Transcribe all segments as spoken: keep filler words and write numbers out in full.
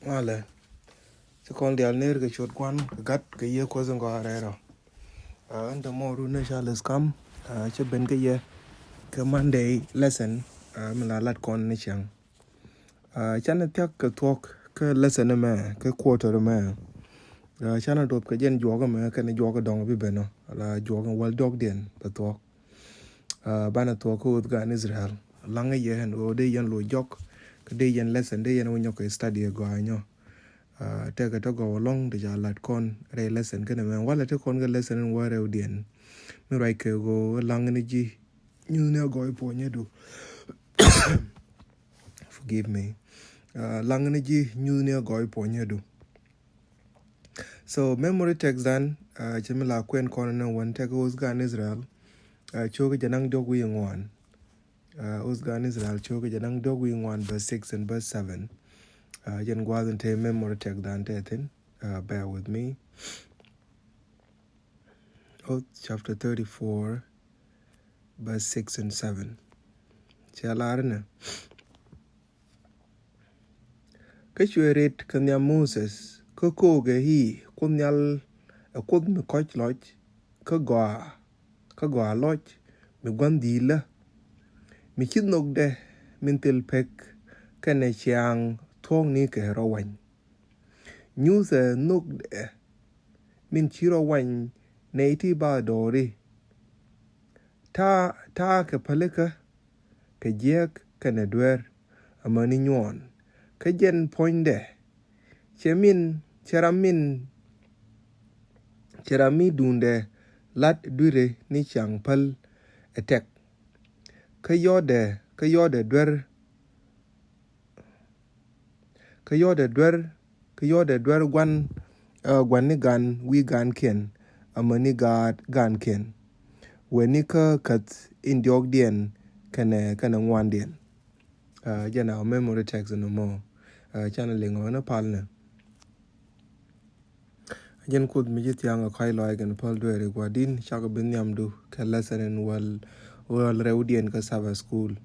Malɛ. Ci kɔn dial ner kɛ ciöt Gua̱n kɛ Gat kɛ Yiëë Kuɔth in gɔaa rɛl rɔ. Aa, ɛn tɛ mɔ run ni Charles Kam, aa, cä ben kɛ yɛ kɛ Monday lesson, aa, mi la lat kɔn ni ciaŋ. Aa, canɛ thia̱k kɛ thuɔ̱k kɛ lesson mɛ, kɛ quarter mɛ. Aa, canɛ duɔth kɛ jɛn juɔk mɛ, kɛnɛ juɔk dɔŋ bi ben ɔ. La juɔk in wäl diɔkdiɛn bɛ thuɔ̱k. Aa, banɛ thuɔ̱k kä wuɔth gan Israel. Laŋ yɛ ɛn ɣöö dee yɛn loc jɔk, kä dee yɛn lesson, dee yɛn wä nyɔk kɛ study ɛ gɔaa nyɔ. Aa, tekɛ tɔ gɔw ɛlɔ̱ŋ ti ca lat kɔn rɛy lesson kɛnɛ mɛ. Walɛ ti kɔn kɛ lesson in wä rɛwdiɛn. Mi ruac kɛ ɣöö laŋ ni ji̱ nyuthni a gɔɔy puɔ̱nyädu. Forgive me. Aa, laŋ ni ji̱ nyuthni a gɔɔy puɔ̱nyädu. So, memory text dan, aa, cɛ mi la kuɛn kɔn ni wän tekɛ wuɔth gan Israel, aa, cio̱k jɛ naŋ diɔk wi̱i̱ ŋuan. Aa, wuɔth gan Israel cio̱k jɛ naŋ diɔk wi̱i̱ ŋuan, verse six and verse seven. Aa, jɛn gua̱a̱th in te memory text dan te thin. Aa, bear with me. Oath chapter thirty-four, verse six and seven. Cɛ lar inɛ. Kä cuɛ ret kɛ nhiam Moses, kä ko̱o̱kɛ i̱, Kuoth Nhial ɛ Kuoth mi kɔ̱c lɔc, kä gɔaa, kä gɔaa lɔc, mi gua̱n dhi̱i̱lä, mi ci nhökdɛ min thil pek kɛnɛ ciaaŋ thuɔ̱knikɛ rɔ wany. Nyuthɛ nhökdɛ min ci rɔ wany nɛy ti ba dɔɔri. Ta̱a̱, ta̱a̱ kɛ pälikä kɛ jiäk kɛnɛ duer amäni nyuɔɔn. Kä jɛn puɔ̱nydɛ cɛ min, cɛ ram min, cɛ ram mi duundɛ lat dui̱ri ni ciaŋ päl ɛ tɛk. Kä yɔɔdɛ, kä yɔɔdɛ duer Kä yɔɔdɛ duer, kä yɔɔdɛ duer gua̱n, ɛ, gua̱n ni gan wi̱i̱ gankiɛn, amäni gaat gankiɛn. Weni kä käth in diɔkdiɛn kɛnɛ, kɛnɛ ŋuandiɛn. Ɛ, jɛn a memory text ni mɔ. Ɛ, canɛ liŋ ɔ ni pal ni. Jɛn Kuoth mi ci thiaŋ ɛ kɔ̱a̱c lɔaac kɛn päl dueeri Gua̱di̱n, cakɔ bi nhiamdu kɛ lesson in wäl, wäl rɛwdiɛn kä Sabbath School.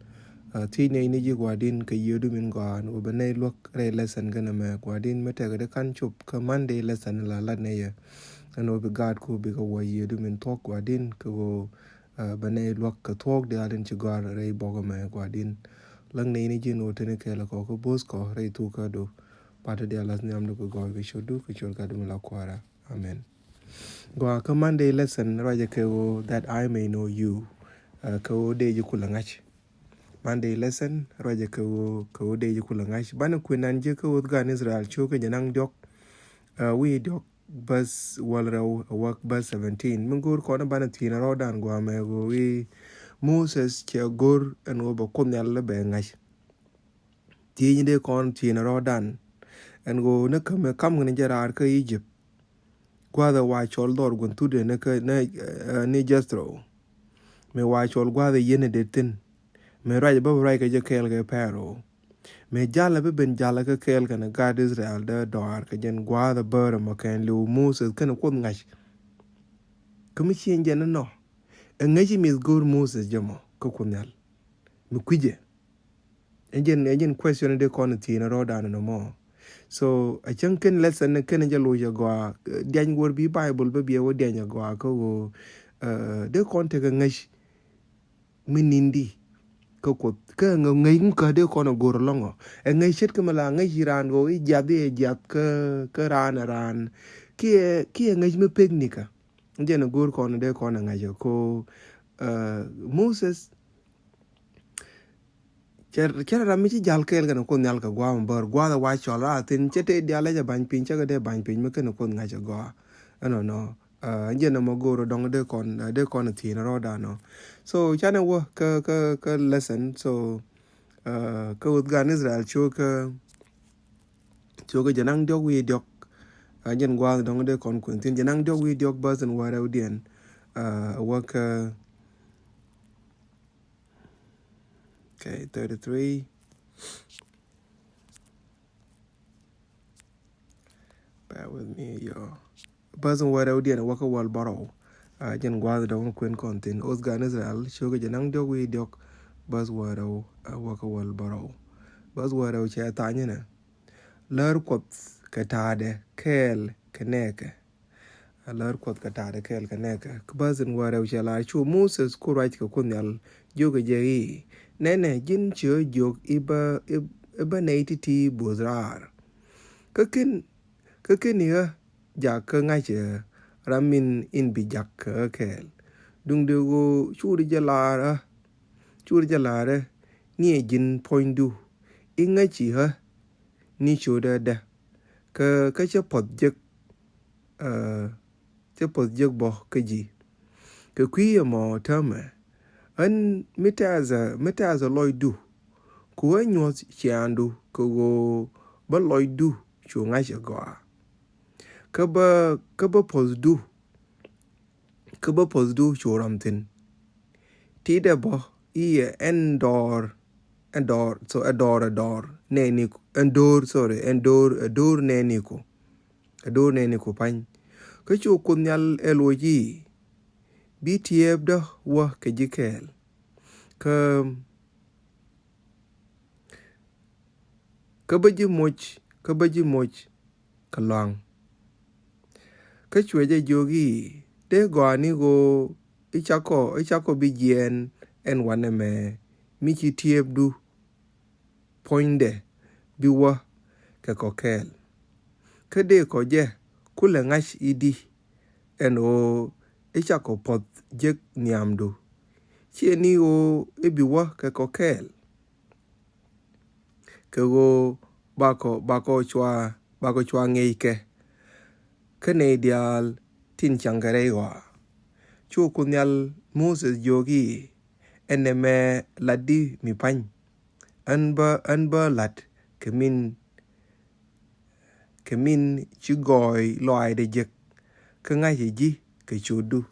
Ɛ, thiec nɛy ni ji̱ Gua̱di̱n kɛ yiëëdu min gɔaa ɛn ɣöö bɛ nɛy luäk rɛy lesson kɛn ɛmɛ Gua̱di̱n, mi tekɛ di ka̱n cop kä Monday lesson in la lat nɛy ɛ. Ɛn ɣöö bi gaatku bikɛ wä yiëëdu min thuɔ̱k Gua̱di̱n kɛ ɣöö, ɛ, bɛ nɛy luäk kɛ thuɔ̱k diaal in ci gɔ̱a̱r rɛy buɔk ɛmɛ Gua̱di̱n. Läŋ nɛy ni ji̱ ɛn ɣöö teni kɛɛl ɛ kɔ kä bo̱o̱th kɔ rɛy thukä du. Pati diaal lath nhiamdu kɛ gɔɔy kɛ ciötdu kɛ ciöt Gatdu mi la Kuäärä. Amen. Gɔaa kä Monday lesson ruacɛ kɛ ɣöö that I may know you. Ɛ, kɛ ɣöö dee ji̱ kulɛ ŋa̱c. Monday lesson ruacɛ kɛ ɣöö, kɛ ɣöö dee ji̱ kulɛ ŋa̱c. Banɛ kui̱n nan ji̱ kä wuɔth gan Israel cio̱k kɛ jɛ naŋ diɔ̱k. Ɛ, wi̱i̱ diɔ̱k bäth wäl rɛw ɛ wäk bäth seventeen. Mi go̱o̱r kɔn banɛ thi̱n rɔɔdan gua̱a̱mɛ ɣöö i̱ Moses cɛ go̱r ɛn ɣöö bɛ Kuoth Nhial bɛ ŋa̱c. Thiecni dee kɔn thiecni rɔɔdan ɛn ɣöö ni kämɛ kam ŋäni jɛ raar kä Egypt. Gua̱a̱th ɛ wa cɔl dhɔr gua̱n thut ɛ ni kä ni, ɛ, ni Jethro. Mëë wa cɔl gua̱a̱th ɛ yɛn ɛ det thi̱n. Mëë ruac ɛ bä bi ruac kɛ jɛ kɛɛl kɛ Pharaoh. Mëë jal ɛ bä ben jal ɛ kä kɛɛl kɛnɛ gaat Israel dee dɔaar kɛ jɛn gua̱a̱th ɛ bäär ɛmɔ kɛn liw Moses kɛnɛ Kuoth ŋa̱c. Kä mi cieŋ jɛn inɔ. Ɛ ŋäci mi̱th go̱o̱r Moses jɛ mɔ kä Kuoth Nhial. Mi kui̱cɛ. Ɛ jɛn, ɛ jɛn question dee kɔn thiecni rɔɔdan ɛn ɛmɔ. So, a cäŋ kɛn lesson kɛn jɛ loc ɛ gɔaa, diany wär bi Bible bä biɛ wä diany ɛ gɔaa kä ɣöö, ɛ, dee kɔn tekɛ ŋäc mi ni̱n di kä Kuoth. Kä ŋäc ŋäc kä dee kɔn ɛ go̱r ɛlɔ̱ŋ ɔ. Ɛ ŋäc ce̱tkɛ mi la ŋäc i̱ raan ɣöö i̱ jiath i̱ ɛ jiath kä, kä raan ɛ raan. Kiɛ, kiɛ ŋäc mi pek nikä. Jɛn ɛ go̱r kɔn dee kɔn ɛ ŋa̱c ɛ ko, ɛ, Moses. Cɛ, cɛ ram mi ci jal kɛɛl kɛnɛ Kuoth Nhial kɛ gua̱a̱th mi bäär, gua̱a̱th ɛ wa cɔl a thi̱n, cɛ tëë diaal ɛ jɛ ba̱ny piny, cɛ kɛ dee ba̱ny piny mi kɛnɛ Kuoth ŋa̱c ɛ gɔaa. Ɛnɔ nɔ, ɛ, jɛn ɛmɔ go̱o̱r ɛ dɔ̱ŋ dee kɔn, dee kɔn ɛ thi̱n rɔɔdan ɔ. So, canɛ wä kä, kä, kä lesson, so, ɛ, kä wuɔth gan Israel cio̱k kä, cio̱k kä jɛ naŋ diɔ̱k wi̱i̱ diɔ̱k. Ɛ, jɛn gua̱a̱th dɔ̱ŋ dee kɔn kuɛn thi̱n, jɛ naŋ diɔ̱k wi̱i̱ diɔ̱k bäth in wäl rɛwdiɛn. Ɛ, wä kä, Okay, thirty-three. Bear with me, yo. Bäth in wäl rɛwdiɛn wä kä wäl bärɔw. Ɛ, jɛn gua̱a̱th dɔ̱ŋ kuɛn kɔn thi̱n. Wuɔth gan Israel, cio̱k jɛ naŋ diɔ̱k wi̱i̱ diɔ̱k. Bäth wäl rɛw, ɛ, wä kä wäl bärɔw. Bäth wäl rɛw cɛ tha̱a̱ny inɛ. Lär Kuɔth kɛ ta̱a̱dɛ kɛɛl kɛ nɛɛkɛ. Lär Kuɔth kɛ ta̱a̱dɛ kɛɛl kɛ nɛɛkɛ. Kä bäth in wäl rɛw cɛ lar, cu Moses ku ruac kɛ Kuoth Nhial, jiökɛ jɛ i̱, nɛnɛ, ji̱n ci ɣä jiök i̱ bä, i̱, i̱ bä nɛy ti̱ti̱ bo̱o̱th raar. Kä /ken, kä /ken i̱ ɣä jak kä ŋa̱cä ram min in bi jak kɛ ɣä kɛɛl. Duundɛ ɣöö cu ri jɛ lar ɣä, cu ri jɛ lar ɣä, ni ɛ ji̱n puɔ̱nydu, i̱ ŋäci ɣä ni ciötdä dä. Kä, kä cä puɔth jek, ɛ, cä puɔth jek bä kä ji̱. Kɛ kui̱ ɛmɔ täämɛ, ɣän mi tɛthɛ, mi tɛthɛ lɔcdu, ku ɣä nyuɔ̱th ciaaŋdu kɛ ɣöö bä lɔcdu cu ŋa̱c ɛ gɔaa. Kä bä, kä bä puɔ̱thdu, kä bä puɔ̱thdu cu rɔm thi̱n. Ti̱i̱dɛ bä i̱ ɛ ɛn dɔɔr, ɛn dɔɔr, so ɛ dɔɔr, ɛ dɔɔr nɛɛni, ɛn do̱r, sorry, ɛn do̱r, ɛ do̱r nɛɛniku, ɛ do̱r nɛɛniku pa̱ny. Kä cu Kuoth Nhial ɛ loc i̱, bi tiɛɛpdä wä kɛ ji̱ kɛɛl. Kä, kä bä ji̱ moc, kä bä ji̱ moc kɛ lua̱ŋ. Kä cuɛ jɛ jiök i̱, dee gɔaa ni ɣöö i̱ cakɔ, i̱ cakɔ bi jiɛɛn ɛn wanɛ mɛ, mi ci tiɛɛpdu puɔ̱nydɛ bi wä kɛ kɔ kɛɛl. Kä dee kɔ jɛ kulɛ ŋa̱c i̱di ɛn ɣöö i̱ cakɔ puɔth jek nhiamdu, /ciɛ ni ɣöö i̱ bi wä kɛ kɔ kɛɛl. Kɛ ɣöö bakɔ, bakɔ cua, bakɔ cua ŋiɛc kɛ, kä nɛy diaal tin cäŋ kɛ rɛy ɣɔaa. Cu Kuoth Nhial Moses jiök i̱, ɛn nɛmɛ latdi mi pa̱ny. Ɣän bä, ɣän bä la̱t kɛ min, kɛ min ci gɔɔy lɔaacdɛ jek, kä ŋa̱cä ji̱ kɛ ciötdu.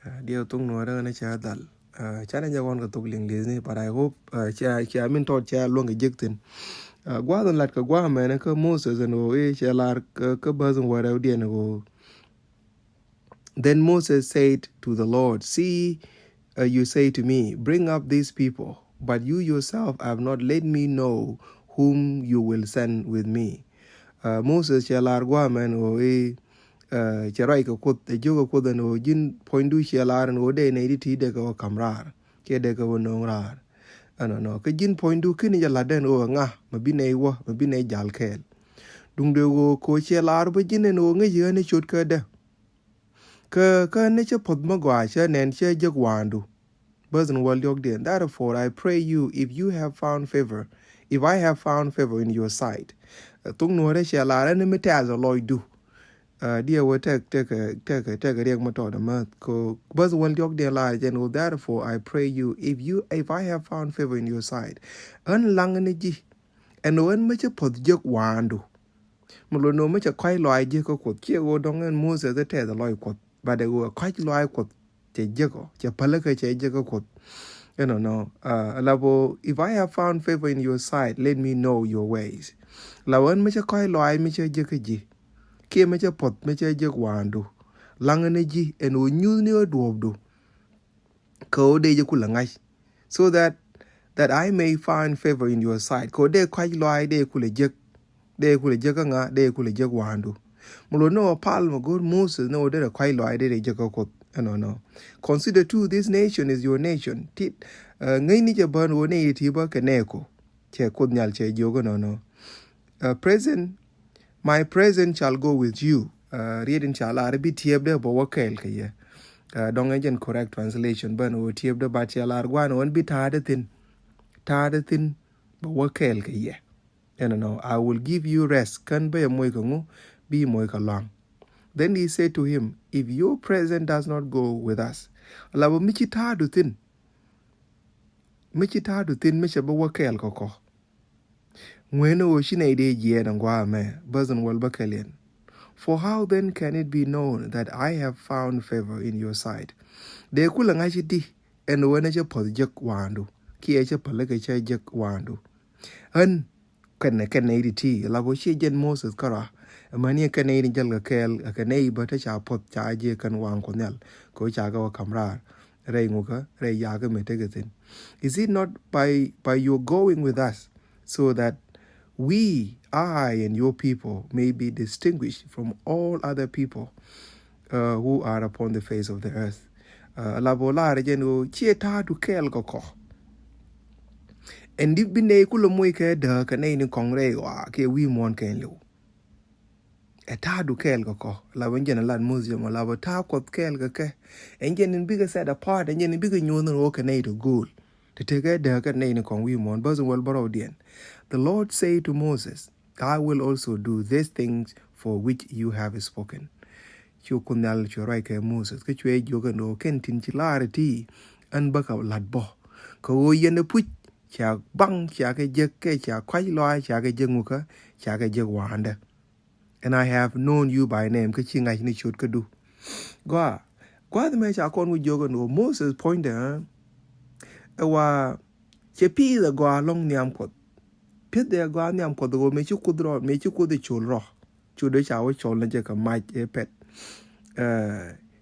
Ah, diɛ thok Nuäärä ɣän cä dhal. Ah, canɛ jɛ ɣɔn kɛ thok Liŋli̱thni, but I hope, ah, cia, cia min tɔt cia luäŋ kɛ jek thi̱n. Ah, gua̱a̱th in lat kɛ gua̱a̱th mɛnɛ kä Moses ɛn ɣöö i̱ cɛ lar kä, kä bäth in wäl rɛwdiɛn ɛn ɣöö, then Moses said to the Lord, see, uh, you say to me, bring up these people, but you yourself have not let me know whom you will send with me. Uh, Moses cɛ lar gua̱a̱th mɛn ɣöö i̱, uh, cɛ ruac kɛ Kuoth, ɛ jiök kɛ Kuoth ɛn ɣöö ji̱n puɔ̱nydu cɛ lar ɛn ɣöö dee nɛy ti̱ti̱ dee kɛ wä ka̱m raar, kiɛ dee kɛ wä nööŋ raar. Ɛnɔnɔ, kä ji̱n puɔ̱nydu /ken i̱ jɛ la̱tdä ɛn ɣöö ɛŋa mɛ bi nɛy wä, mɛ bi nɛy jal kɛɛl. Duundɛ ɣöö kɛ ɣöö cɛ lar bä ji̱n ɛn ɣöö ŋäci ɣän i̱ ciötkädä. Kä, kä ni cä puɔth mi gɔaa cä nɛn cä jek wa̱a̱ndu. Bäth in wäl diɔ̱kdiɛn. Therefore I pray you, if you have found favor, if I have found favor in your sight. Ɛ, thok Nuäärä cɛ lar ɛn mi tɛth ɛ lɔcdu. Ɛ, diɛ wä tɛk, tɛk, tɛk, tɛk riɛk mi tɔt ɛmɛ. Kɛ bäth wäl diɔ̱kdiɛn lar jɛn ɣöö, therefore I pray you, if you, if I have found favor in your sight. Ɣän la̱ŋ ni ji̱ ɛn ɣöö ɣän mi cä puɔth jek wa̱a̱ndu. Mi lot ni ɣöö mi cɛ kɔ̱a̱c lɔaac ji̱ kä Kuoth, /ciɛ ɣöö dɔ̱ŋ ɛn Moses ɛ tɛth ɛ lɔc Kuɔth, but ɛ ɣöö ɛ kɔ̱a̱c lɔaac Kuɔth cɛ jek ɔ, cɛ päl kä cɛ jek kä Kuoth. Ɛnɔnɔ, uh, la bä, if I have found favor in your sight, let me know your ways. La bä, ɣän mi cä kɔ̱a̱c lɔaac mi cä jek kä ji̱, kiɛ mi cä puɔth mi cä jek wa̱a̱ndu, la̱ŋ ni ji̱ ɛn ɣöö nyuthni ɣä duɔ̱ɔ̱pdu. Kɛ ɣöö dee jɛ kulɛ ŋa̱c. So that, that I may find favor in your sight. Kɛ ɣöö dee kɔ̱a̱c lɔaac dee kulɛ jek. Dee kulɛ jek kä ŋa, dee kulɛ jek wa̱a̱ndu. Mi lot ni ɣöö pal mi go̱o̱r Moses ni ɣöö dee kɔ̱a̱c lɔaac dee jek kä Kuoth. Ɛnɔnɔ. Consider too this nation is your nation. Tit, uh, ŋäcni jɛ bä ɛn ɣöö nɛy ti̱ti̱ bä kɛ nɛɛku. Cɛ Kuoth Nhial cɛ jiök ɛnɔnɔ. Uh, present, my present shall go with you. Uh, riet in ca lar bi tiɛpdä bä wä kɛɛl kɛ yɛ. Uh, dɔ̱ŋ ɛ jɛn correct translation bä ɛn ɣöö tiɛpdä, but cɛ lar gua̱a̱n ɣöö ɛn bi ta̱a̱dä thi̱n. Ta̱a̱dä thi̱n bä wä kɛɛl kɛ yɛ. Ɛnɔnɔ, I will give you rest. Kä ɣän bä yɛ moc kɛ ŋu, bi moc kɛ lua̱ŋ. Then he said to him, if your present does not go with us. La bä, mi ci ta̱a̱du thi̱n. Mi ci ta̱a̱du thi̱n mi cɛ bä wä kɛɛl kɛ kɔ. Ŋuɛn ɣöö ci nɛy dee jiɛɛn ɛn gua̱a̱ mɛ, bäth in wäl bäkɛliɛn. For how then can it be known that I have found favor in your sight? Dee kulɛ ŋa̱c i̱di ɛn ɣöö ɣän cä puɔth jek wa̱a̱ndu, kiɛ cä päl kä cä jek wa̱a̱ndu? Ɣän kɛnɛ, kɛnɛ nɛy ti̱ti̱, la bä, /ciɛ jɛn Moses kärɔa. Amäni kɛnɛ nɛy ti jäl kɛ kɛɛl, kɛ nɛy bä te ca puɔth ca jek kɛn waŋ Kuɔth Nhial, kɛ ɣöö ca kɛ wä ka̱m raar rɛy ŋukä, rɛy yakä mi tekɛ thi̱n. Is it not by, by your going with us, so that we, I and your people, may be distinguished from all other people uh, who are upon the face of the earth. Uh, la bɔ laarɛ jɛn ɣöö ciɛ ta̱a̱du kɛɛl kɛ kɔ. Ɛn di bi nɛy kulɛ moc kɛ dääk kɛ nɛy ni kɔŋ rɛy ɣɔaa kɛ wi̱i̱ muɔ̱ɔ̱n kɛn liw. Ɛ ta̱a̱du kɛɛl kɛ kɔ la bɔ jɛn lat Moses jɛ mɔ la bɔ ta̱a̱ Kuɔth kɛɛl kɛ kɛ. Ɛn jɛn in bikɛ set apart, ɛn jɛn in bikɛ nyuɔ̱th ni ɣöö kɛ nɛy ti go̱o̱l. Ti tekɛ dääk kɛ nɛy ni kɔŋ wi̱i̱ muɔ̱ɔ̱n bäth in wäl bärɔw diɛn. The Lord say to Moses, I will also do these things for which you have spoken. Cu Kuoth Nhial cuɛ ruac kɛ Moses kä cuɛ jiök ɛn ɣöö kɛn tin ci laar iti ɛn bä kɛ lat bä. Kɛ ɣöö yɛn ɛ puc ca baŋ ca kɛ jek kɛ ca kɔc lɔaac ca kɛ jek ŋukä ca kɛ jek wa̱a̱ndä. And I have known you by name, kä ci ŋa̱c ni ciöt kädu. Gɔaa, gua̱a̱th mɛ ca kɔn ku jiök ɛn ɣöö Moses puɔ̱nydɛ ɛ wa cɛ pi̱i̱th ɛ gɔaa lɔ̱ŋ nhiam Kuɔth. Pi̱th ɛ gɔaa nhiam Kuɔth ɛ ɣöö mëë ci Kuoth rɔ, mëë ci Kuoth ɛ col rɔ. Cu dee ca wä col ni jɛ kɛ mac ɛ pɛt.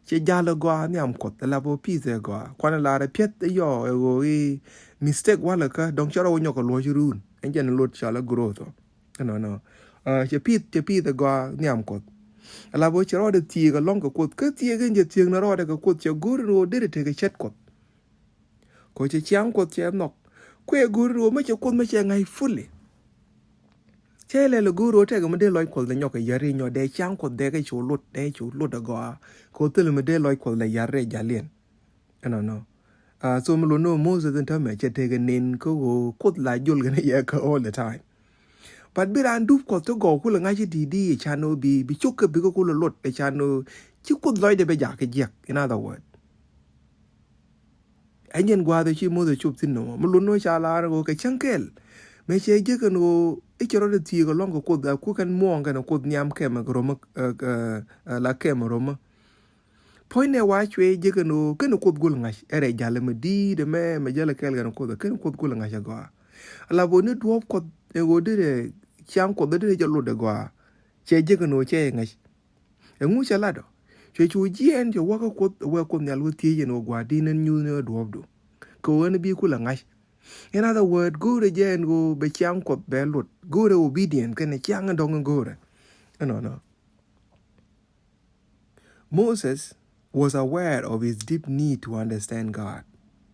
Cɛ jal ɛ gɔaa nhiam Kuɔth ɛ la bä pi̱th ɛ gɔaa. Kuan ɛ lar ɛ piɛth ɛ yɔɔ ɛ ɣöö i̱ mistake walɛ kä dɔ̱ŋ cɛ rɔ wä nyɔk ɛ luɔ̱c run. Ɛn jɛn lot cɔl ɛ growth ɔ. Ɛnɔnɔ. Cɛ pi̱th, cɛ pi̱th ɛ gɔaa nhiam Kuɔth. Ala bä cɛ rɔɔdɛ thiek ɛlɔ̱ŋ kɛ Kuoth. Kä thiek in cɛ thiek ni rɔɔdɛ kɛ Kuoth cɛ go̱r in ɣöö derɛ tekɛ cät Kuɔth. Kɛ cɛ ciaŋ Kuɔth cɛ nhɔk. Kuɛ go̱r in ɣöö mɛ cɛ Kuoth mɛ cɛ ŋa̱c fully. Cɛ lɛl ɛ go̱r in ɣöö tekɛ mi dee lɔc Kuɔth lɛ nyɔk kɛ yär in nyɔ dee ciaŋ Kuɔth dee kɛ cu lut, dee cu lut ɛ gɔaa. Kɛ ɣöö thilɛ mi dee lɔc Kuɔth lɛ yär rɛy jaliɛn. Ɛnɔnɔ. So mi lot ni ɣöö Moses in täämɛ cɛ tekɛ nen kä ɣöö Kuoth la jol kɛn yɛ kä all the time. But bi raan dup Kuɔth ti gɔw kulɛ ŋa̱c i̱ di̱i̱t i̱ can ɣöö bi, bi cok kɛ bikɛ kulɛ lot ɛ can ɣöö ci Kuoth lɔcdɛ bɛ jakä jiäk. In other word, ɛn jɛn gua̱a̱th ɛ ci Moses cop thi̱n nɔmɔ mi lot ni ɣöö ca lar ɣöö kɛ cäŋ kɛl. Mɛ cɛ jek ɛn ɣöö i̱ cɛ rɔɔdɛ thiek ɛlɔ̱ŋ kɛ Kuoth a ku kɛn muɔ̱ɔ̱ŋ kɛn Kuoth nhiam kɛmɛ kɛ romä, la kɛmɛ romä. Puɔ̱nydɛ wa cuɛ jek ɛn ɣöö kɛn Kuoth go̱l ŋa̱c ɛ rɛy jal ɛmɛ di̱i̱t ɛmɛ, mɛ jälɛ kɛɛl kɛn Kuoth ɛ kɛn Kuoth go̱l ŋa̱c ɛ gɔaa. Ala bä ni duɔ̱ɔ̱p Kuɔth ɛ ɣöö derɛ ciaŋ Kuɔth ɛ derɛ jɛ lot ɛ gɔaa. Cɛ jek ɛn ɣöö cɛ ŋa̱c. Ɛŋu cɛ lat ɔ? Cuɛ cu jiɛɛn cɛ wäkä Kuoth ɛ wee Kuoth Nhial wä thiec ɛn ɣöö gua̱a̱r di̱i̱n ɛn nyuuth ni ɣä duɔ̱ɔ̱pdu. Kɛ ɣöö ɛn bi kulɛ ŋa̱c. In other word, go̱o̱rɛ jɛ ɛn ɣöö bɛ ciaŋ Kuɔth bɛ lot. Go̱o̱rɛ obedient kɛnɛ ciaŋ in dɔ̱ŋ in go̱o̱rɛ. Ɛnɔnɔ. Moses was aware of his deep need to understand God.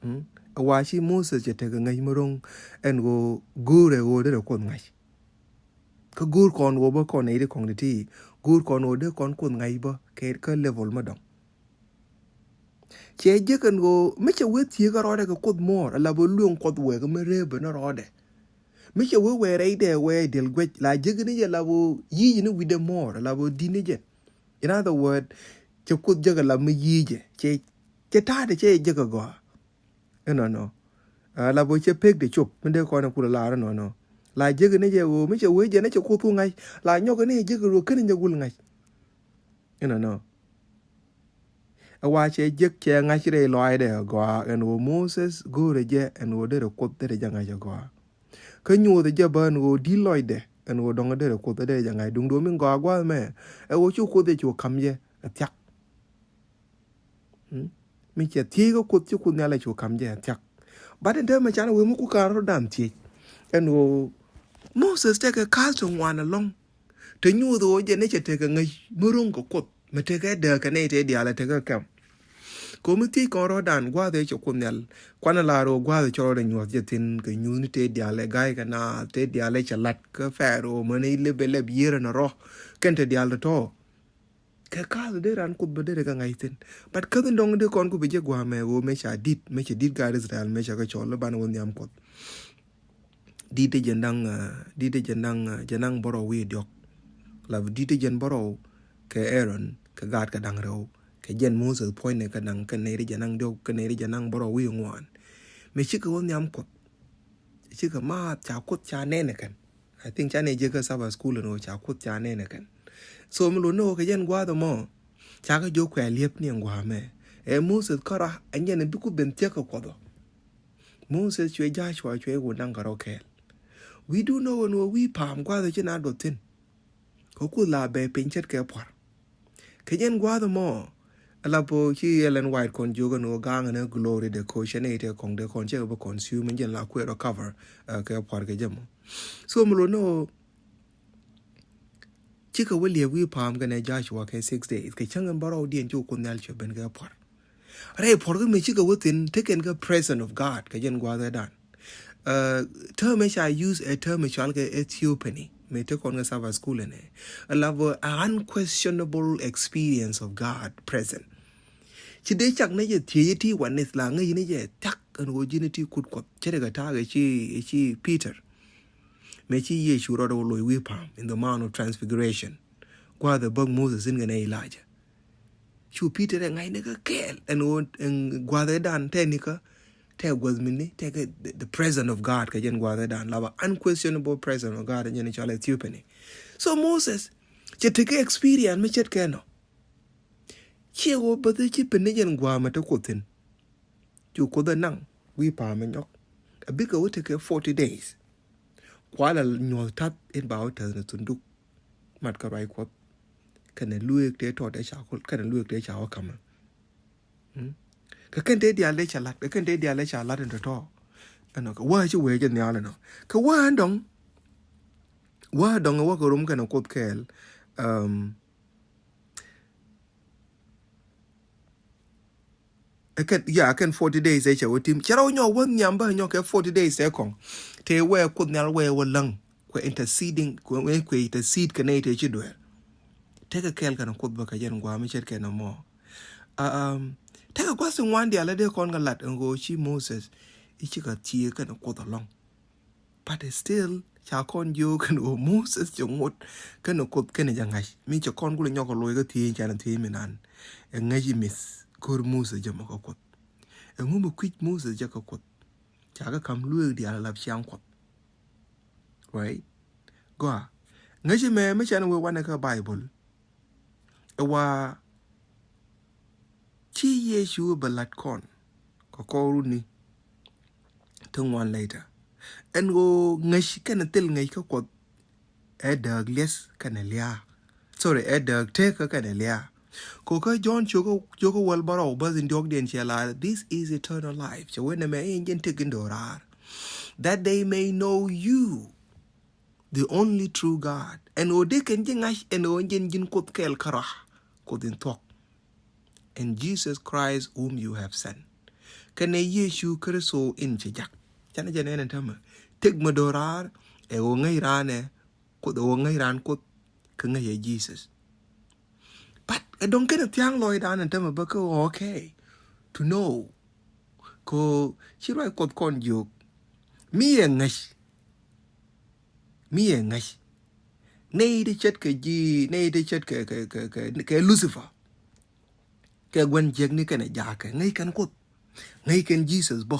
Ɛ wa ci Moses cɛ tekɛ ŋäc mi ro̱ŋ ɛn ɣöö go̱o̱rɛ ɣöö derɛ Kuoth ŋa̱c. Kä go̱o̱r kɔn ɣöö bä kɔn nɛy ti kɔn ti ti go̱o̱r kɔn ɣöö derɛ kɔn Kuoth ŋa̱c bä kɛ kä level mi dɔ̱ŋ. Cɛ jek ɛn ɣöö mi cɛ wee thiekä rɔɔdɛ kɛ Kuoth muɔɔr ala bä lueŋ Kuɔth wek mi reep ni rɔɔdɛ. Mi cɛ wee wee rɛydɛ wee diɛl guec la jek ni jɛ la bä yic ni wi̱cdɛ muɔɔr ala bä di̱t ni jɛ. In other word, cɛ Kuoth jek ala mi yic jɛ cɛ, cɛ ta̱a̱dɛ cɛ jek ɛ gɔaa. Inɔnɔ. Ala bä cɛ pek de cop mi dee kɔn ɛ kulɛ lar inɔnɔ. La jek ni jɛ ɣöö mi cɛ wee jɛ ni cɛ Kuoth ku ŋa̱c la nyɔk ni jɛ jek ɣöö keni jɛ gul ŋa̱c. Inɔnɔ. Ɛ wa cɛ jek cɛ ŋa̱c rɛy lɔaacdɛ ɛ gɔaa ɛn ɣöö Moses go̱o̱rɛ jɛ ɛn ɣöö derɛ Kuoth derɛ jɛ ŋa̱c ɛ gɔaa. Kä nyuuth ɛ jɛ bä ɛn ɣöö di̱t lɔcdɛ ɛn ɣöö dɔ̱ŋ derɛ Kuoth derɛ jɛ ŋa̱c duŋdu min gɔaa gua̱a̱th mɛ ɛ ɣöö cu Kuoth ɛ cu ka̱m jɛ ɛ thiak. Mi cɛ thiec kä Kuoth ci Kuoth Nhial ɛ cu ka̱m jɛ ɛ thiak. But in täämɛ canɛ wee mi ku ka̱n rɔ̱dan thiec ɛn ɣöö Moses tekɛ ka̱a̱th ti ŋuan ɛlɔ̱ŋ. Te nyuuth ɣöö jɛ ni cɛ tekɛ ŋäc mi ro̱ŋ kɛ Kuoth mi tekɛ dääk kɛ nɛy tëë diaal ɛ tekɛ kɛm. Komi thiec kɔn rɔ̱dan gua̱a̱th ëë cɛ Kuoth Nhial kuanɛ la rɔ gua̱a̱th cɛ rɔɔdɛ nyuɔ̱th jɛ thi̱n kɛ nyuuthni tëë diaal ɛ ga̱a̱c kɛ naath tëë diaal ɛ cɛ la̱t kä Pharaoh mäni lep ɛ lɛp yiër ɛn rɔ kɛn tëë diaal tɔ̱tɔ̱. Kɛ ka̱a̱th dee raan Kuoth bä derɛ kɛ ŋa̱c thi̱n. But käth in dɔ̱ŋ dee kɔn ku bi jɛ gua̱a̱mɛ ɣöö mɛ ca di̱t mɛ cɛ di̱t gaat Israel mɛ cɛ kɛ cɔl i̱ banɛ wä nhiam Kuɔth. Di̱t jɛn da̱ŋ, di̱t jɛn da̱ŋ, jɛn da̱ŋ bärɔw wi̱i̱ diɔ̱k. La bi di̱t jɛn bärɔw kɛ Aaron kɛ gaat kɛ da̱ŋ rɛw kɛ jɛn Moses puɔ̱nynɛ kɛ da̱ŋ kɛ nɛy ri jɛn da̱ŋ diɔ̱k kɛ nɛy ri jɛn da̱ŋ bärɔw wi̱i̱ ŋuan. Mɛ cikɛ wä nhiam Kuɔth. Cikɛ maath ca Kuoth ca nɛn ɛ kɛn. I think canɛ jɛ kä Sabbath school ɛn ɣöö ca Kuoth ca nɛn ɛ kɛn. So mi lot ni ɣöö kɛ jɛn gua̱a̱th ɛmɔ ca kɛ jiök kuɛ liep ni ɛn gua̱a̱mɛ. Ɛ Moses kärɔa ɛn jɛn bi ku ben thiäk kɛ Kuɔth ɔ. Moses cuɛ Joshua cuɛ wun da̱ŋ kärɔ̱ kɛɛl. We do know ɛn ɣöö wi̱i̱ pa̱a̱m gua̱a̱th ɛ ci na duɔth thi̱n. Kɛ Kuoth la bɛ piny ce̱tkɛ pua̱r. Kɛ jɛn gua̱a̱th ɛmɔ ala po ci Ellen White kɔn jiök ɛn ɣöö ga̱a̱ŋ ɛn ɛ glory de ko cɛ nɛy tëë kɔŋ dee kɔn cɛ kɛ bä consume ɛn jɛn la kuɛ recover kɛ pua̱r kɛ jɛ mɔ. So mi luɔt ni ɣöö cikɛ wä liɛp wi̱i̱ pa̱a̱m kɛnɛ Joshua kɛ six days kɛ cäŋ in bärɔwdiɛn ci wä Kuoth Nhial cuɛ ben kɛ puɔ̱r. Rɛy puɔ̱r kä mëë cikɛ wä thi̱n tekɛn kä presence of God kɛ jɛn gua̱a̱thɛ dan. Term ca use ɛ term cɔal kɛ theophany mëë tekɔn kɛ Sabbath school ɛnɛ. A love a unquestionable experience of God present. Ci dee cak ni jɛ thiec ti wanith la ŋäc ni jɛ thiak ɛn ɣöö ji̱n ti kut Kuɔth cɛ rɛ kɛ ta̱a̱ kɛ ci Peter. Mëë ci Yecu rɔɔdɛ wä loc wi̱i̱ pa̱a̱m in the Mount of Transfiguration. Gua̱a̱th ɛ bäk Moses in kɛnɛ Elijah. Cu Peter ɛ ŋa̱cni kä kɛɛl ɛn ɣöö ɛn gua̱a̱th ɛ dan tɛni kä tɛ gua̱th mini tɛ kɛ the presence of God kɛ jɛn gua̱a̱th ɛ dan laba unquestionable presence of God jɛn cɔal ɛ theophany. So Moses cɛ tekɛ experience mi ce̱tkɛ nɔ. Ciɛ ɣöö bäth ci peni jɛn gua̱a̱mɛ te Kuoth thi̱n. Cu Kuoth ɛ naŋ wi̱i̱ pa̱a̱m ɛ nyɔk. A bikɛ wä tekɛ forty days. Kualɛ nyuɔ̱th ta̱th in ba wä tɛth ni thunduk. Mat kä ruac Kuɔth kɛnɛ lueek tëë tɔt ɛ ca kul kɛnɛ lueek tëë ca wä ka̱mä. Kɛ kɛn tëë diaal dee ca la̱t kɛ kɛn tëë diaal dee ca la̱t in tɔ̱tɔ̱. Ɛnɔ kɛ wä ci wee jɛ nhial ɛnɔ kɛ wä ɛn dɔŋ. Wä dɔŋ ɛ wä kɛ rom kɛnɛ Kuoth kɛɛl. Ɛkɛn ya ɛkɛn forty days ɛ cɛ wä tim cɛ rɛw nyɔ wä nhiam bä nyɔ kɛ forty days ɛ kɔŋ. Tëë wee Kuoth Nhial wee wä läŋ kuɛ interceding kuɛ kuɛ intercede kɛ nɛy tëë ci dueer. Tekɛ kɛɛl kɛn Kuoth bä kɛ jɛn gua̱a̱m mi ce̱tkɛ nɔmɔ. Tekɛ gua̱th ti ŋuan diaal ɛ dee kɔn kɛ lat ɛn ɣöö ci Moses i̱ cikɛ thieek kɛn Kuoth ɛlɔ̱ŋ. But still ca kɔn jiök kɛn ɣöö Moses cɛ ŋot kɛn Kuoth kɛn jɛ ŋa̱c mi cɛ kɔn kulɛ nyɔk kɛ loc kä thiec canɛ thiec mi nan. Ɛ ŋäc i̱ mith ko̱r Moses jɛ mɔ kä Kuoth. Ɛŋu mi kui̱c Moses jɛ kä Kuoth. Ca kɛ ka̱m lueek diaal lap ciaŋ Kuɔth. Right? Gɔaa. Ŋäci mɛ mi cɛn wee wanɛ kä Bible. Ɛ wa ci Yecu bɛ lat kɔn kɛ kɔruni. Ti ŋuan later. Ɛn ɣöö ŋäc kɛn thil ŋäc kä Kuɔth. Ɛ dääk lieth kɛnɛ lia̱a̱. Sorry, ɛ dääk tekä kɛnɛ lia̱a̱. Kokä John ciokä ciokä wäl bärɔw bäth in diɔ̱kdiɛn cɛ la, this is eternal life. Cɛ wen nɛmɛ in jɛn tek in do̱raar. That they may know you, the only true God. Ɛn ɣöö dee kɛn ji̱ ŋa̱c ɛn ɣöö jɛn ji̱n Kuoth kɛɛl kärɔa. Kuoth in thuɔ̱k. And Jesus Christ whom you have sent. Kɛnɛ Yecu Kritho in ci jak. Canɛ jɛ nɛn ɛn tämɛ. Tek mi do̱raar ɛ ɣöö ŋäc raanɛ Kuoth ɛ ɣöö ŋäc raan Kuoth kä ŋäc ɛ Jesus. But ɛ dɔ̱ŋ kɛn ɛ thia̱a̱ŋ lɔcdan ɛn tämɛ bä kä okay to know. Ko ci ruac Kuɔth kɔn jiök mi ɛ ŋäc. Mi ɛ ŋäc. Nɛy ti ce̱tkɛ ji̱ nɛy ti ce̱tkɛ kɛ kɛ kɛ kɛ Lucifer. Kɛ gua̱n jiäkni kɛnɛ ja̱a̱kɛ ŋäc kɛn Kuoth. Ŋäc kɛn Jesus bä.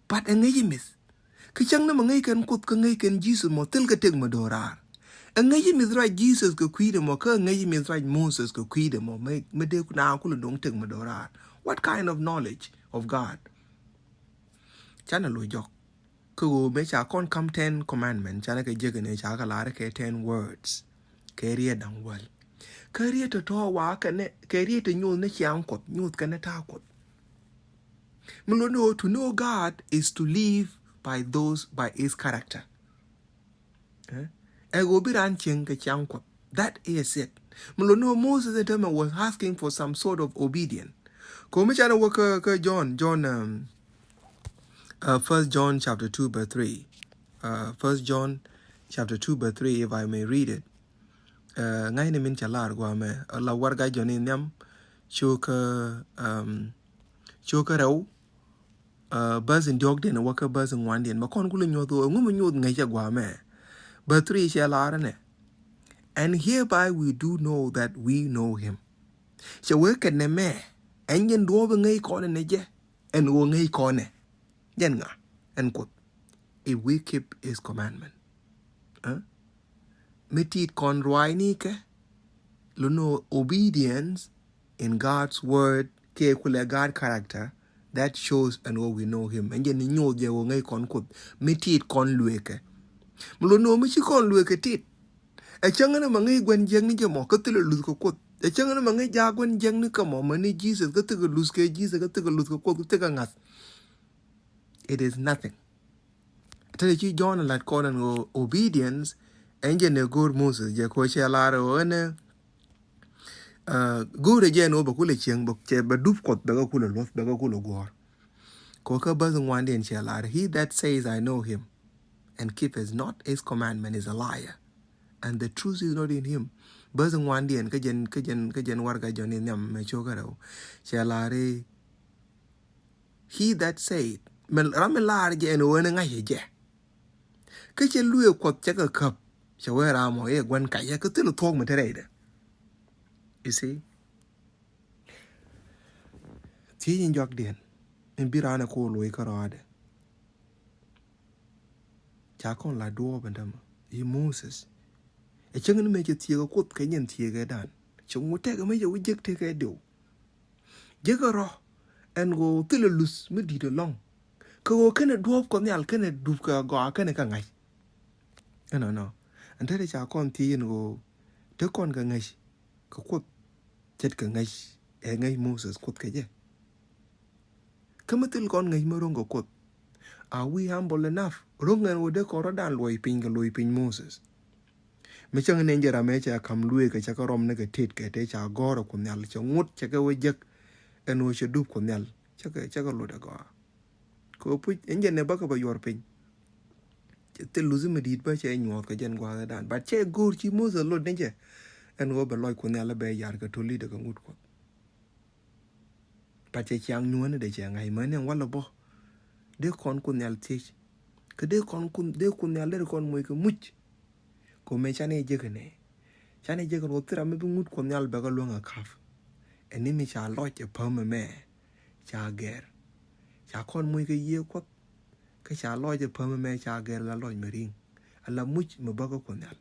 But ɛ ŋäc imith. Kä cäŋ ni mɛ ŋäc kɛn Kuoth kä ŋäc kɛn Jesus mɔ thil kɛ tek mɛ do̱raar. Ɛ ŋäc imith ruac Jesus kɛ kui̱dɛ mɔ kä ŋäc imith ruac Moses kɛ kui̱dɛ mɔ mɛ dee na kulɛ do̱ŋ tek mɛ do̱raar. What kind of knowledge of God? Canɛ lo̱c jɔk. Kä ɣöö mëë ca kɔn ka̱m ten commandment canɛ kɛ jek ni ca kɛ lar kɛ ten words. Kɛ riet da̱ŋ wäl. Kɛ riet tɔ̱tɔ̱ wa kɛnɛ kɛ riet tɛ nyoth ni ciaŋ Kuɔth nyoth kɛnɛ ta̱a̱ Kuɔth. Mi luɔt ni ɣöö to know God is to live by those by his character. Ɛ ɣöö bi raan cieŋ kɛ ciaŋ Kuɔth. That is it. Mi luɔt ni ɣöö Moses in tämɛ was asking for some sort of obedience. Komi canɛ wä kä John John. First John chapter two verse three. First John chapter two verse three, if I may read it. Ŋa̱cni min ca lar guamɛ la warga John in nhiam. Ciokä ciokä rɛw. Bäth in diɔ̱kdiɛn wäkä bäth in ŋuandiɛn mɛ kɔn kulɛ nyoth ɣöö ɛŋu mi nyoth ŋäcä guamɛ. Verse three cɛ lar nɛ. And hereby we do know that we know him. Cɛ wee kɛn nɛ mɛ ɛn jɛn duɔɔp in ŋäc kɔn in nɛ jɛ. Ɛn ɣöö ŋäc kɔnɛ jɛn ŋa ɛn Kuoth. If we keep his commandment. Mi tit kɔn ruaacnikɛ. Lunɔ obedience in God's word kɛ kulɛ God character. That shows ɛn ɣöö we know him ɛn jɛn ni nyoth jɛ ɣöö ŋäc kɔn Kuoth. Mi tit kɔn lueekɛ. Mi lunɔ mi ci kɔn lueekɛ tit. Ɛ cäŋ ni ma ŋäc gua̱n jiäk ni jɛ mɔ kä thilɛ luth kɛ Kuoth. Ɛ cäŋ ni ma ŋäc jaak gua̱n jiäk ni kɛ mɔ ma ni Jesus kä thikɛ luth kɛ Jesus kä thikɛ luth kɛ Kuoth kä thikɛ ŋa̱th. It is nothing. Te ci Jɔ̱ɔ̱n lat kɔn ɛn ɣöö obedience ɛn jɛ ni go̱o̱r Moses jɛ kɛ ɣöö cɛ lar ɣöö ɛn ɛ go̱o̱r ɛ jɛ ɛn ɣöö bɛ kulɛ cieŋ bɛ cɛ bɛ dup Kuɔth bɛ kɛ kulɛ luɔth bɛ kɛ kulɛ guɔ̱ɔ̱r. Kɛ ɣöö kä bäth ŋuandiɛn cɛ lar, "He that says, 'I know him,' and keepeth not his commandment is a liar, and the truth is not in him." Bäth ŋuandiɛn kä jɛn kä jɛn kä jɛn warɛgak Jɔ̱ɔ̱n in nhiam mëë cio̱kä rɛw cɛ lar i̱, "He that said," mɛ ram mi lar jɛ ɛn ɣöö ɛn ŋa̱c ɛ jɛ. Kä cɛ luëë Kuɔth cɛ kɛ käp cɛ wee ram ɔ i̱ gua̱n kacä kä thil thuɔ̱k mi te rɛydɛ. You see? Thiec in jɔakdiɛn in bi raan ɛ ko̱o̱r loc kärɔaadɛ. Ca kɔn la duɔɔp ɛn tämɛ i̱ Moses. Ɛ cäŋ ni mëë cɛ thieek ɛ Kuoth kɛ nyin thieek ɛ dan. Cɛ ŋut tɛk ɛ mëë cɛ wä jek tëk ɛ diw. Jek ɛ rɔ ɛn ɣöö thilɛ luth mi di̱i̱t ɛlɔ̱ŋ. Kɛ ɣöö kɛnɛ duɔ̱ɔ̱p Kuɔth Nhial kɛnɛ dup kɛ gɔaa kɛnɛ kɛ ŋa̱c. Ɛnɔnɔ. Ɛn te ca kɔn thiec ɛn ɣöö te kɔn kɛ ŋäc kɛ Kuoth ce̱tkɛ ŋäc ɛ ŋäc Moses Kuoth kɛ jɛ. Kä mi thil kɔn ŋäc mi ro̱ŋ kɛ Kuoth. Are we humble enough? Ro̱ŋ ɛn ɣöö dee kɔn rɔ̱dan luɔc piny kɛ luɔc piny Moses. Mi cäŋ ni jɛ ram ëë cɛ kam lueek kɛ cɛ kɛ rɔm ni kɛ tet kɛ tëë ca gɔ̱r ɛ Kuoth Nhial cɛ ŋut cɛ kɛ wee jek ɛn ɣöö cɛ dup Kuoth Nhial cɛ kɛ cɛ kɛ lot ɛ gɔaa. Kɛ ɣöö puc ɛn jɛ nɛ bäkɛ bɛ yuɔr piny. Cɛ thil luthi mi di̱i̱t bä cɛ nyuɔ̱th kɛ jɛn gua̱a̱thdan. But cɛ go̱o̱r ci Moses lot ni jɛ ɛn ɣöö bɛ lɔc Kuoth Nhial bɛ yar kɛ to̱l i̱ dee kɛ ŋut Kuɔth. But cɛ ciaŋ nyuɔ̱ɔ̱ni dee cɛ ŋa̱c mäni ɛn walɛ bä. Dee kɔn Kuoth Nhial thiec. Kä dee kɔn Kuoth dee Kuoth Nhial dee kɔn moc kɛ muc. Kɛ ɣöö mëë canɛ jek kɛ nɛ canɛ jek kɛ ruɔth thil ram mi bi ŋut Kuɔth Nhial bɛ kɛ luäŋ ɛ kap. Ɛn ni mi ca lɔc ɛ päm ɛmɛ ca gɛr. Ca kɔn moc kɛ Yiëë Kuɔth. Kä ca lɔc ɛ päm ɛmɛ ca gɛr la lɔc mi ri̱ŋ. Ala muc mi bä kä Kuoth Nhial.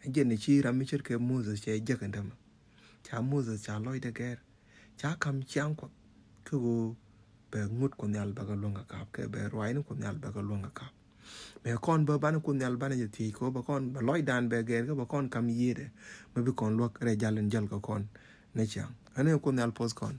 Ɛn jɛn ni ci ram mi ce̱tkɛ Moses cɛ jek ɛn tämɛ. Ca Moses ca lɔcdɛ gɛr. Ca ka̱m ciaŋ Kuɔth kä ɣöö bɛ ŋut Kuoth Nhial bɛ kɛ luäŋ kɛ kap kɛ bɛ ruaacni Kuoth Nhial bɛ kɛ luäŋ kɛ kap. Mëë kɔn bä banɛ Kuoth Nhial banɛ jɛ thiec kɛ ɣöö bɛ kɔn bɛ lɔcdan bɛ gɛr kä bɛ kɔn ka̱m yiëëdɛ mi bi kɔn luäk rɛy jal in jäl kɛ kɔn ni ciaŋ. Ɛn ni Kuoth Nhial puɔth kɔn.